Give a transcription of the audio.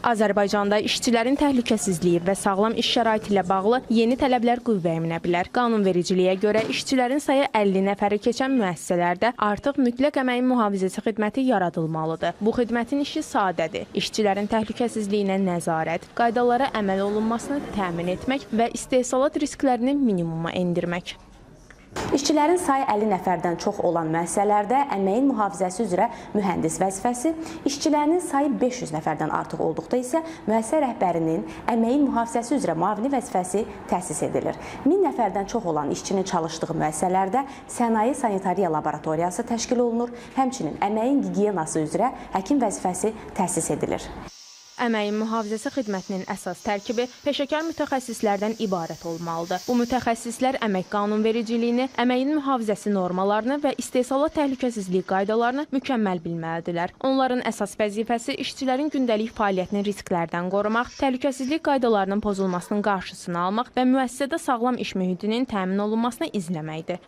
Azərbaycanda işçilərin təhlükəsizliyi və sağlam iş şəraiti ilə bağlı yeni tələblər qüvvəyə minə bilər. Qanunvericiliyə görə işçilərin sayı 50 nəfəri keçən müəssisələrdə artıq mütləq əməyin mühafizəsi xidməti yaradılmalıdır. Bu xidmətin işi sadədir. İşçilərin təhlükəsizliyinə nəzarət, qaydalara əməl olunmasını təmin etmək və istehsalat risklərini minimuma endirmək. İşçilərin sayı 50 nəfərdən çox olan müəssisələrdə əməyin mühafizəsi üzrə mühəndis vəzifəsi, işçilərinin sayı 500 nəfərdən artıq olduqda isə müəssisə rəhbərinin əməyin mühafizəsi üzrə müavini vəzifəsi təsis edilir. 1000 nəfərdən çox olan işçinin çalışdığı müəssisələrdə sənaye sanitariya laboratoriyası təşkil olunur, həmçinin əməyin gigiyenası üzrə həkim vəzifəsi təsis edilir. Əməyin mühafizəsi xidmətinin əsas tərkibi peşəkar mütəxəssislərdən ibarət olmalıdır. Bu mütəxəssislər əmək qanunvericiliyini, əməyin mühafizəsi normalarını və istehsalat təhlükəsizliyi qaydalarını mükəmməl bilməlidirlər. Onların əsas vəzifəsi işçilərin gündəlik fəaliyyətini risklərdən qorumaq, təhlükəsizlik qaydalarının pozulmasının qarşısını almaq və müəssisədə sağlam iş mühitinin təmin olunmasını izləməkdir.